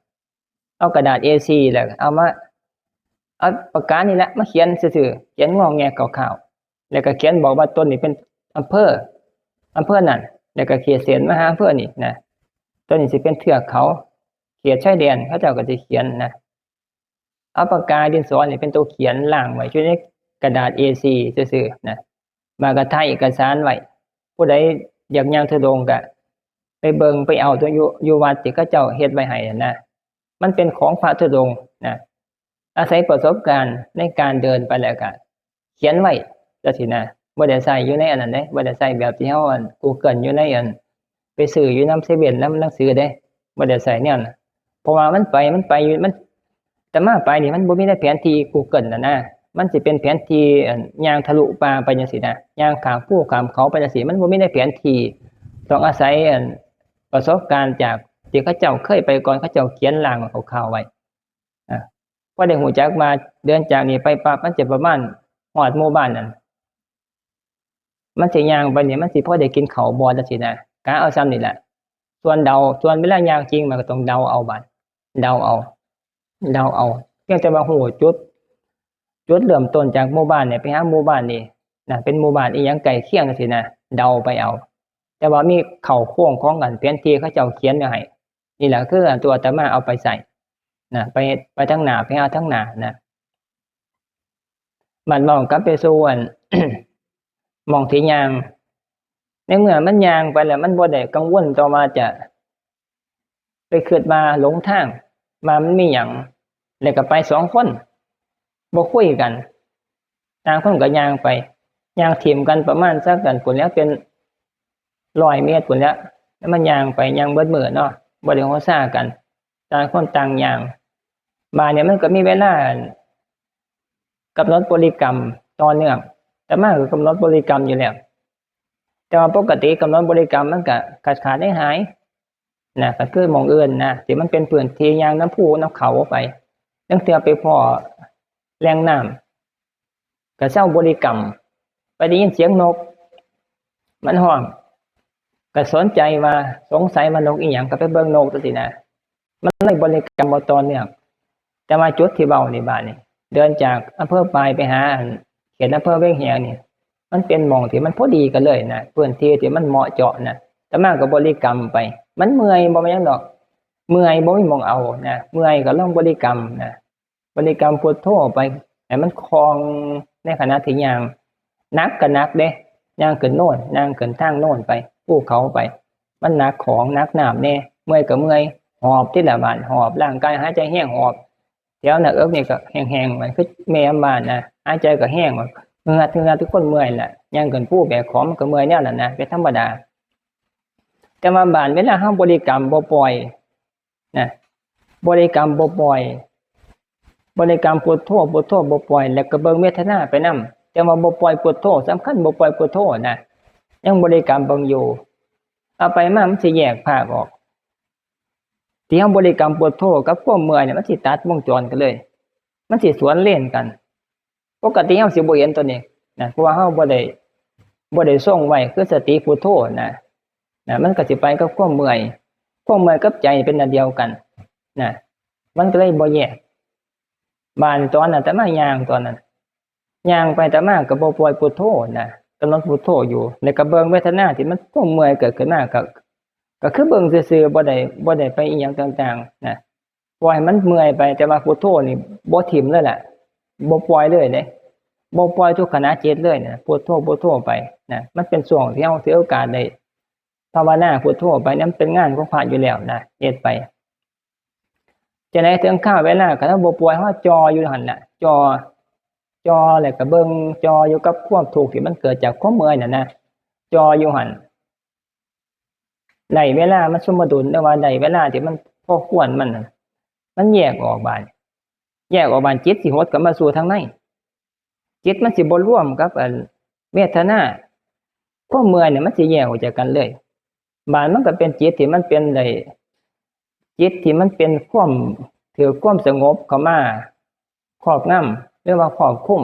เอากระดาษ เอสี่ แล้วเอามา เอาปากกานี่แหละมาเขียนซื่อๆ เขียนงอแงคร่าวๆ แล้วก็เขียนบอกว่าต้นนี้เป็นอำเภอ อำเภอนั่น แล้วก็ขีดเส้นมาหาอำเภอนี่นะ ต้นนี้สิเป็นเทือกเขา เขตชายแดน เขาเจ้าก็สิเขียนนะ เอาปากกาดินสอนี่เป็นตัวเขียนล่างไว้อยู่ในกระดาษ เอสี่ ซื่อๆ นะ แล้วก็ถ่ายเอกสารไว้ ผู้ใดอยากย่างธุดงค์ก็ไปเบิ่งไปเอาตัวอยู่ อยู่วัดที่เขาเจ้าเฮ็ดไว้ให้นั่นนะ มันเป็นของพระธุดงค์นะ อาศัยประสบการณ์ในการเดินไปแล้วก็เขียนไว้จังซี้นะ บ่ได้ใช้อยู่ในอันนั้นเด้ บ่ได้ใช้แบบที่เฮาอัน Google อยู่ในอัน ไปซื้ออยู่นำเซเว่นนำหนังสือเด้ บ่ได้ใช้แนวนั้น เพราะว่ามันไป มันไปอยู่ มัน อาตมาไปนี่มันบ่มีในแผนที่ Google น่ะนะ มันสิเป็นแผนที่อันย่างทะลุป่าไปจังซี้นะ ย่างข้ามภูข้ามเขาไปจังซี้ มันบ่มีในแผนที่ ต้องอาศัยอันประสบการณ์จากที่เขาเจ้าเคยไปก่อน เขาเจ้าเขียนร่างคร่าวๆไว้ อ่ะ พอได้รู้จักว่าเดินจากนี่ไปปั๊บ มันจะประมาณฮอดหมู่บ้านนั่น มันสิย่างไปนี่ มันสิพอได้กินข้าวบ่จังซี้นะ กะเอาส่ำนี่แหละ ส่วนเดา ส่วนเวลาย่างจริงมันก็ต้องเดาเอาบัด เดาเอา เดาเอา เพียงแต่ว่ารู้จุด จุดเริ่มต้นจากหมู่บ้านเนี่ยไปหาหมู่บ้านนี่นะ เป็นหมู่บ้านอีหยังใกล้เคียงจังซี้นะ เดาไปเอา แต่ว่ามีเข้าโครงของอันแผนที่เขาเจ้าเขียนไว้ให้ นี่แหละคืออันตัวอาตมาเอาไปใช้นะ ไป ไปทางหน้า ไปหาทางหน้านะ บัดมองกลับไปสู่อัน หม่องที่ย่าง ในเมื่อมันย่างไปแล้ว มันบ่ได้กังวลต่อว่าจะไปคิดว่าหลงทาง ว่ามันมีหยัง แล้วก็ไปสองคน บ่คุยกัน ต่างคนก็ย่างไป ย่างถิ่มกันประมาณสักกันพู้นแหล้ว เป็นร้อยเมตรพู้นแหล้ว แล้วมันย่างไป ย่างเบิดมื้อเนาะ บ่ได้หัวซากัน ต่างคนต่างย่าง บาดเนี่ยมันก็มีเวลากำหนดบริกรรมต่อเนื่อง อาตมาก็กำหนดบริกรรมอยู่แล้ว แต่ว่าปกติกำหนดบริกรรมมันก็ขาดขาดหายหายๆนะ ก็คือหม่องอื่นนะ ที่มันเป็นพื้นที่ย่างนำภูนำเขาไป ลางเทื่อไปพ้อแหล่งน้ำ ก็เซาบริกรรม ไปได้ยินเสียงนก มันฮ้อง ก็สนใจว่าสงสัยว่านกอีหยัง ก็ไปเบิ่งนกจังซี้นะ มันเลยบริกรรมบ่ต่อเนื่อง แต่ว่าจุดที่เว้านี่บาดนี่ เดินจากอำเภอปายไปหาอันเขตอำเภอเวียงแหงนี่ มันเป็นหม่องที่มันพอดีกันเลยนะ พื้นที่ที่มันเหมาะเจาะนะ อาตมาก็บริกรรมไป มันเมื่อยบ่แม่นหยังดอก เมื่อยบ่มีหม่องเอานะ เมื่อยก็ลองบริกรรมนะ บริกรรมพุทโธไป ให้มันคล่องในขณะที่ย่าง หนักก็หนักเด้ ย่างขึ้นโน่น ย่างขึ้นทางโน่นไป ภูเขาไป มันหนักของ หนักน้ำแน่ เมื่อยก็เมื่อย หอบทีละบาด หอบ ร่างกายหายใจแฮง หอบ แถวหน้าอกนี่ก็แฮงๆ มันคือแม่บ้านนะ หายใจก็แฮง เหงือด เหงือด ทุกคนเมื่อยแหละ ย่างขึ้นภูแบกของมันก็เมื่อยแนวนั้นนะ เป็นธรรมดา แต่ว่าบาดเวลาเฮาบริกรรมบ่ปล่อย นะ บริกรรมบ่ปล่อย บริกรรมพุทโธ พุทโธบ่ปล่อย แล้วก็เบิ่งเวทนาไปนำ แต่ว่าบ่ปล่อยพุทโธ สำคัญบ่ปล่อยพุทโธนะ ยังบริกรรมเบิ่งอยู่ เอาไปมามันสิแยกภาคออก ที่เฮาบริกรรมพุทโธกับความเมื่อยเนี่ย มันสิตัดวงจรกันเลย มันสิสวนเลนกัน ปกติเฮาสิบ่เห็นตัวนี้นะ เพราะว่าเฮาบ่ได้ บ่ได้ทรงไว้คือสติพุทโธนะ นะ มันก็สิไปกับความเมื่อย ความเมื่อยกับใจเป็นอันเดียวกันนะ มันก็เลยบ่แยก บาดตอนนั้นอาตมาย่างตอนนั้น ย่างไปอาตมาก็บ่ปล่อยพุทโธนะ กำหนดพุทโธอยู่ แล้วก็เบิ่งเวทนาที่มันความเมื่อยเกิดขึ้นมา ก็ ก็คือเบิ่งซื่อๆ บ่ได้ บ่ได้ไปอิหยังต่างๆ นะ ปล่อยให้มันเมื่อยไป แต่ว่าพุทโธนี่บ่ถิ่มเลยแหละ บ่ปล่อยเลยเด้ บ่ปล่อยทุกขณะจิตเลยนะ พุทโธ พุทโธไปนะ มันเป็นช่วงที่เฮาถือโอกาสได้ภาวนาพุทโธไป นั่นเป็นงานของพระอยู่แล้วนะ เฮ็ดไป จั่งใดถึงคราวเวลา คันเฮาบ่ปล่อย เฮาจ่ออยู่หั่นน่ะ จ่อ จ่อแล้วก็เบิ่ง จ่ออยู่กับความทุกข์ที่มันเกิดจากความเมื่อยนั่นนะ จ่ออยู่หั่น ได้เวลามันสมดุล หรือว่าได้เวลาที่มันพอควรมันน่ะ มันแยกออกบาด แยกออกบาด จิตสิหดกลับมาสู่ทางใน จิตมันสิบ่รวมกับอันเวทนา ความเมื่อยเนี่ยมันสิแยกออกจากกันเลย บาดมันก็เป็นจิตที่มันเป็นได้ จิตที่มันเป็นความ ถือความสงบเข้ามาครอบงำ หรือว่าครอบคุม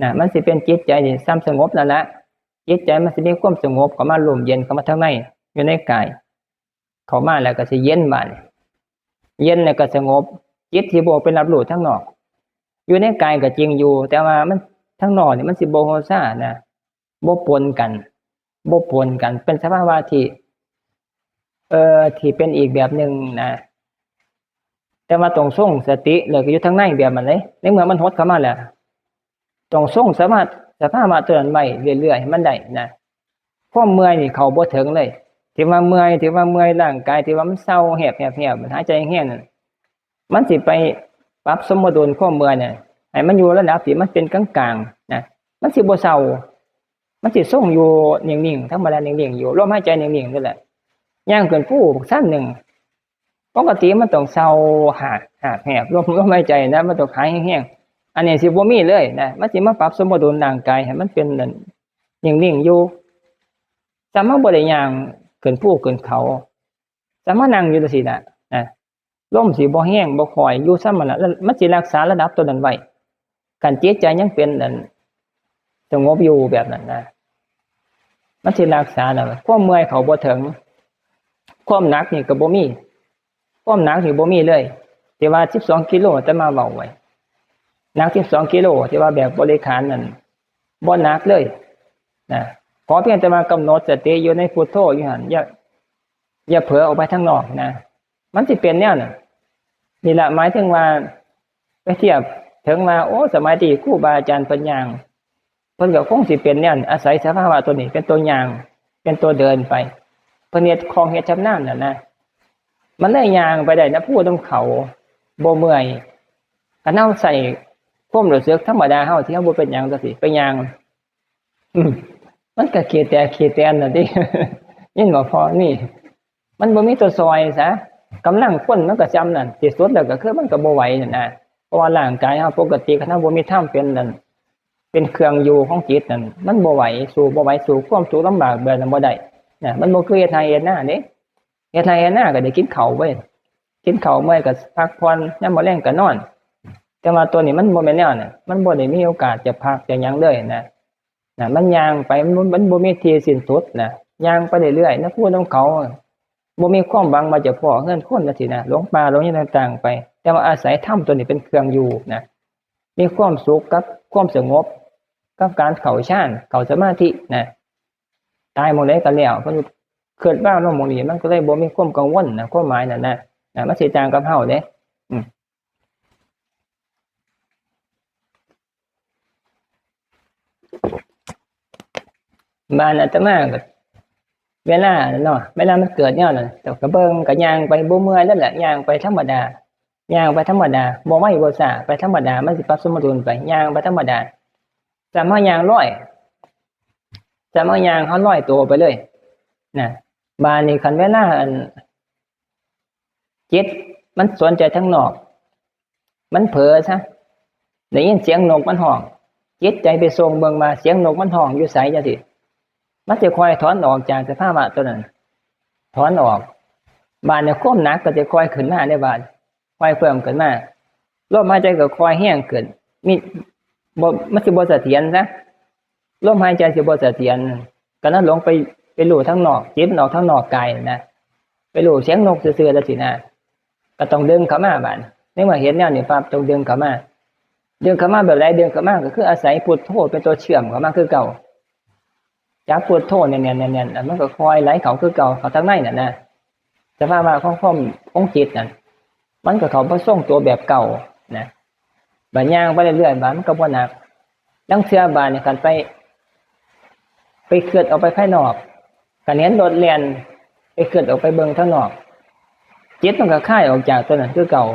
นะ มันสิเป็นจิตใจที่ส่ำสงบนั่นแหละ จิตใจมันสิมีความสงบเข้ามา ลมเย็นเข้ามาทางใน อยู่ในกาย เข้ามาแล้วก็สิเย็นบาดนี้ เย็นแล้วก็สงบ จิตสิบ่ไปรับรู้ทางนอก อยู่ในกายก็จริงอยู่ แต่ว่ามันทางนอกนี่มันสิบ่โฮซานะ บ่ปนกัน บ่ปนกัน เป็นสภาวะที่ เอ่อ ที่เป็นอีกแบบหนึ่งนะ แต่ว่าต้องทรงสติ แล้วก็อยู่ทางในแบบนั้นเลย ในเมื่อมันหดเข้ามาแล้ว ต้องทรงสภาพ สภาวะตัวนั้นไว้เรื่อยๆ ให้มันได้นะ ความเมื่อยนี่เข้าบ่ถึงเลย ที่ว่าเมื่อย ที่ว่าเมื่อยร่างกาย ที่ว่ามันเซาแหบๆๆ มันหายใจแห้งนั่น มันสิไปปรับสมดุลความเมื่อยเนี่ย ให้มันอยู่ระดับที่มันเป็นกลางๆนะ มันสิบ่เซา มันสิทรงอยู่นิ่งๆ ธรรมดานิ่งๆ อยู่ ลมหายใจนิ่งๆ นี่แหละ ย่างขึ้นภูบักชั้นหนึ่ง ปกติมันต้องเซาหาก หากแหบ ลม ลมหายใจนะ มันต้องหายแห้งๆ อันนี้สิบ่มีเลยนะ มันสิมาปรับสมดุลร่างกายให้มันเป็นนั่น นิ่งๆ อยู่ ซ้ำมาบ่ได้ย่างขึ้นภูขึ้นเขา ซ้ำมานั่งอยู่จั่งซี้นะ นะ ลมสิบ่แห้งบ่ค่อย อยู่ซ้ำนั่นล่ะ แล้วมันสิรักษาระดับตัวนั้นไว้ คันจิตใจยังเป็นอันสงบอยู่แบบนั้นนะ มันสิรักษาน่ะ ความเมื่อยเข้าบ่ถึง ความหนักนี่ก็บ่มี ความหนักนี่บ่มีเลย ที่ว่าสิบสองกิโล อาตมาเว้าไว้ หนักสิบสองกิโล ที่ว่าแบบบริขารนั่น บ่หนักเลยนะ ขอเพียงแต่ว่ากำหนดสติอยู่ในพุทโธอยู่หั่น อย่า อย่าเผลอออกไปทางนอกนะ มันสิเป็นแนวนั้น นี่ล่ะ หมายถึงว่า ไปเทียบถึงว่า โอ้ สมัยที่ครูบาอาจารย์เพิ่นย่าง เพิ่นก็คงสิเป็นแนวนั้น อาศัยสภาวะตัวนี้เป็นตัวย่าง เป็นตัวเดินไป เพิ่นเฮ็ดคล่องเฮ็ดชำนาญน่ะนะ มันเลยย่างไปได้นะ ภูนำเขา บ่เมื่อย คันเฮาใช้ความรู้สึกธรรมดาเฮาที่เฮาบ่เป็นหยังจั่งซี้ ไปย่าง อืม มันก็ขี้แตกขี้แตนน่ะติ ยินบ่พ่อ นี่ มันบ่มีตัวซอยซะ กำลังคนมันก็ส่ำนั่น ที่สุดแล้วก็คือมันก็บ่ไหวนั่นนะ เพราะว่าร่างกายเฮาปกติ คันเฮาบ่มีธรรมเป็นนั่น เป็นเครื่องอยู่ของจิตนั่น มันบ่ไหว สู้บ่ไหว สู้ความทุกข์ลำบากแบบนั้นบ่ได้นะ มันบ่คือเฮ็ดไร่เฮ็ดนาเด้ เฮ็ดไร่เฮ็ดนาก็ได้กินข้าวเว้ย กินข้าวเมื่อยก็พักผ่อน ยามมื้อแลงก็นอน แต่ว่าตัวนี้มันบ่แม่นแนวนั้น มันบ่ได้มีโอกาสจะพักจะหยังเลยนะ นะ มันย่างไป มัน มันบ่มีที่สิ้นสุดนะ ย่างไปเรื่อยๆ นะ ภูนำเขา บ่มีความหวังว่าจะพ้อเฮือนคนจั่งซี้นะ หลงป่าหลงหยังต่างๆ ไป แต่ว่าอาศัยธรรมตัวนี้เป็นเครื่องอยู่นะ มีความสุขกับความสงบ กับการเข้าฌาน เข้าสมาธินะ ตายหม่องใดก็แล้ว เพิ่นคิดว่าลงหม่องนี้ มันก็เลยบ่มีความกังวลนะ ความหมายนั่นนะ นะ มันสิต่างกับเฮาเด้ อืม บ้านอาตมาก็ เวลาเนาะ เวลามันเกิดแนวนั้น แต่ก็เบิ่งก็ย่างไปบ่เมื่อยนั่นแหละ ย่างไปธรรมดา ย่างไปธรรมดา บ่ไวบ่ช้า ไปธรรมดา มันสิปรับสมดุลไป ย่างไปธรรมดา ซ้ำเฮาย่างลอย ซ้ำเฮาย่างเฮาลอยตัวไปเลย นะ บาดนี้คันเวลาอัน จิตมันสนใจทางนอก มันเผลอซะ ได้ยินเสียงนกมันฮ้อง จิตใจไปส่งเบิ่งว่าเสียงนกมันฮ้องอยู่ไสจั่งซี้ มันสิค่อยถอนออกจากสภาวะตัวนั้น ถอนออก บาดนี้ความหนักก็สิค่อยขึ้นมาเด้บาด ค่อยเพิ่มขึ้นมา ลมหายใจก็ค่อยแฮงขึ้น มี บ่ มันสิบ่เสถียรซะ ลมหายใจสิบ่เสถียร ก็นั้นหลงไป ไปรู้ทางนอก จิตมันออกทางนอกกายนะ ไปรู้เสียงนกซื่อๆจั่งซี้นะ ก็ต้องดึงเข้ามาบาด ในเมื่อเห็นแนวนี้ปั๊บ ต้องดึงเข้ามา ดึงเข้ามาแบบใด ดึงเข้ามาก็คืออาศัยพุทโธเป็นตัวเชื่อมเข้ามาคือเก่า จับพุทโธแน่นๆ แน่นๆ แล้วมันก็ค่อยไหลเข้าคือเก่า เข้าทางในนั่นนะ สภาวะของความ ของจิตนั่น มันก็เข้ามาทรงตัวแบบเก่านะ บาดย่างไปเรื่อยๆ บาดมันก็บ่หนัก ลางเทื่อบาดนี่คันไป ไปคิดออกไปภายนอก คันเห็นรถแล่น ไปคิดออกไปเบิ่งทางนอก จิตมันก็คลายออกจากตัวนั้นคือเก่า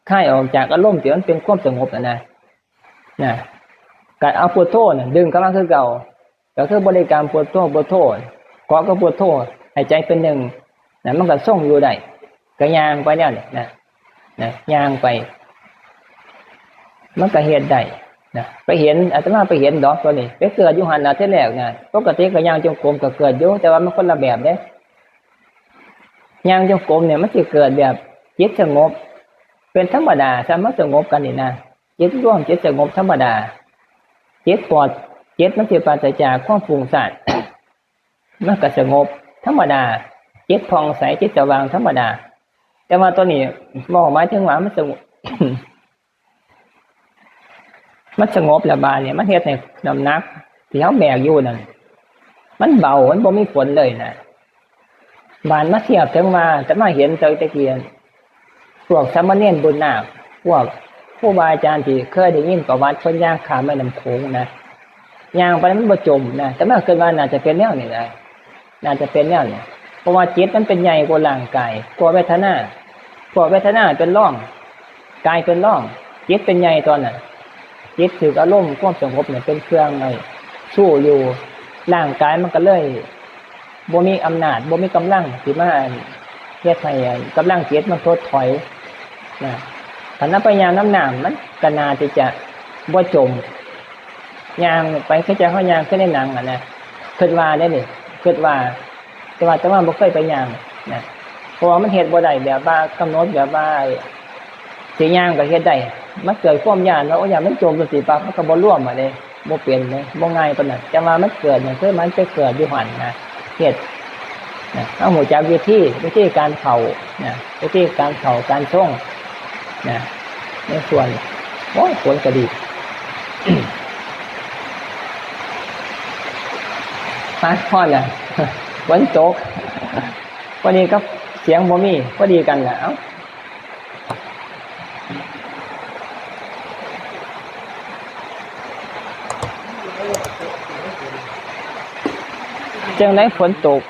คลายออกจากอารมณ์ที่มันเป็นความสงบน่ะนะ นะ ก็เอาพุทโธน่ะดึงเข้ามาคือเก่า ก็คือบริกรรมพุทโธ พุทโธ เกาะกับพุทโธ ให้ใจเป็นหนึ่ง นะ มันก็ทรงอยู่ได้ ก็ย่างไปแนวนี้นะ นะ ย่างไป มันก็เฮ็ดได้นะ ไปเห็น อาตมาไปเห็นดอกตัวนี้ ไปเกิดอยู่หั่นน่ะทีแรกนะ ปกติก็ย่างจงกรมก็เกิดอยู่ แต่ว่ามันคนละแบบเด้ ย่างจงกรมเนี่ยมันสิเกิดแบบจิตสงบ เป็นธรรมดา ถ้ามันสงบกันนี่นะ จิตรวม จิตสงบธรรมดา จิตปลอด จิตมันสิปราศจากความฟุ้งซ่าน มันก็สงบธรรมดา จิตผ่องใส จิตสว่างธรรมดา แต่ว่าตัวนี้บ่หมายถึงว่ามันสงบ มันสงบแล้วบาดเนี่ย มันเฮ็ดให้น้ำหนักที่เฮาแบกอยู่นั่น มันเบา มันบ่มีผลเลยนะ บาดมาเทียบถึงว่า อาตมาเห็นแต่ตะกี้ พวกสามเณรบุญนาค พวกครูบาอาจารย์ที่เคยได้ยินประวัติเพิ่นย่างข้ามแม่น้ำโขงนะ ย่างไปมันบ่จมนะ อาตมาคิดว่าน่าจะเป็นแนวนี้นะ น่าจะเป็นแนวนี้ เพราะว่าจิตมันเป็นใหญ่กว่าร่างกาย กว่าเวทนา กว่าเวทนาเป็นรอง กลายเป็นรอง จิตเป็นใหญ่ตอนนั้น จิตถืกอารมณ์ความสงบเนี่ยเป็นเครื่องไอ้สู้อยู่ ร่างกายมันก็เลยบ่มีอำนาจ บ่มีกำลังที่มาเฮ็ดให้กำลังจิตมันถดถอยนะ คันเอาไปย่างนำน้ำ มันก็น่าที่จะบ่จม ย่างไปคือจั่งเฮาย่างคือในหนังอะนะ คิดว่าเด้นี่ คิดว่า แต่ว่า แต่ว่าบ่เคยไปย่างนะ เพราะว่ามันเฮ็ดบ่ได้แบบว่ากำหนดแบบว่าสิย่างก็เฮ็ดได้ มันเกิดความย้านว่า โอ้ย ย้านมันจมจั่งซี้ปั๊บ มันก็บ่รวมอะเด้ บ่เป็นเด้ บ่ง่ายปานนั้น แต่ว่ามันเกิดนั่นคือมันไปเกิดอยู่หั่นนะ เฮ็ดนะ เฮารู้จักวิธี วิธีการเข้านะ วิธีการเข้าการทรงนะ ในส่วน โอ้ย ฝนก็ดี ฮะ ฮอดแล้ว ฝนตก พอดีกับเสียงบ่มี พอดีกันแหละ เอ้า จั่งใด๋ฝนตก